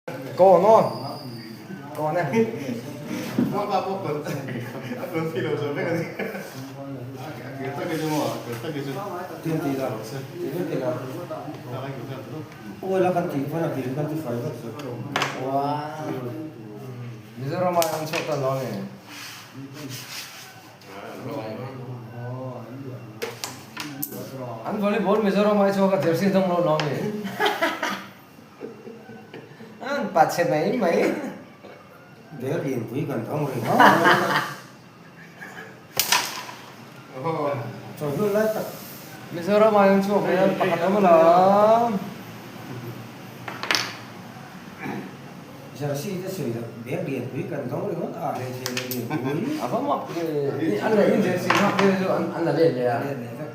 Go on aw. Go on e. Mizoram ah an chhuak tan lo ni. An volleyball Mizoram ah i chhuak a jersey dawng lo lo ni. An pa chhe mai mai. Bel lianpui kan thawng rih hauh mai. Chawhnu lai tak. Mizoram ah hian chhuak hian pakhat awm alawm. Jersey te sawi loh bel lianpui kan thawng ringawt a hmeichhe leh lianpui. A va mak ve. An la in jersey hak te chu an la let leh a. Let leh vek.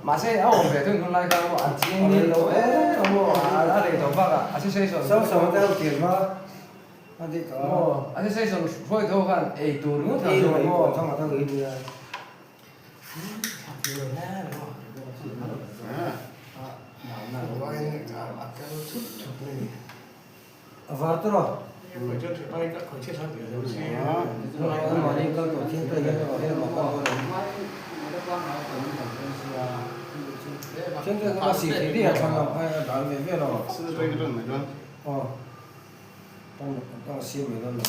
Mahse a awm ve thung hunlai kha maw an ching ni lo em a maw a rei tawh bakah association Sau sau te ho tir hma a dik tawh a. Maw association hruai tho khan ei tur ngawt kha Ei zawng mai maw. pawh thang a thang ui nia. A var tawh rawh. Mahni kal tawh thil te hian erawh hian mak a dawn em? Thil te kha si thei daih a thlang ang a dan ve ve lo. Aw tang siam mai dawn lo.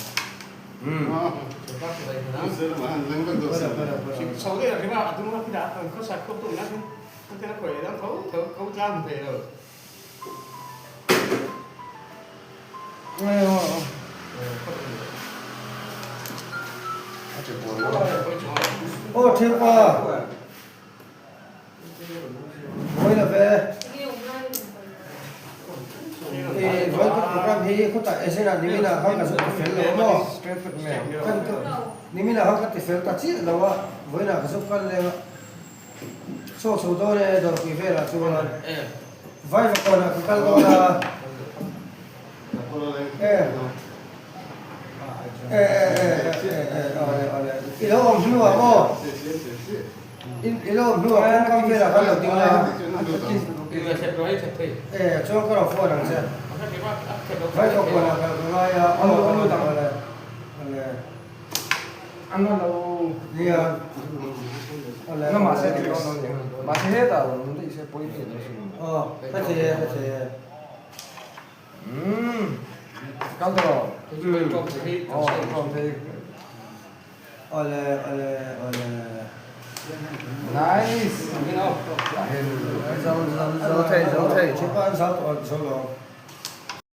Aw thianpa mawi lo ve i vawi khat program hi khawtah ezirah niminah khan ka zuk ti fel lo maw kan niminah khan ka ti fel ta chiah lo a vawiinah ka zuk kal leng a Chhuak chho dawn e dawrpui velah chuan vai va kawnah ka kal dawn a e e e e e awle awle i lo awm hnuah maw i lo awm hnuah kawng kam velah kan lo ding a e chuan ka rawn phone ang che vai va kawnah kal ka ngai a awle awle awle. Nia aw ka thei e ka thei e. Awle awle awle. Zo zo thei zo thei. Thipa an zau tawh zo lo.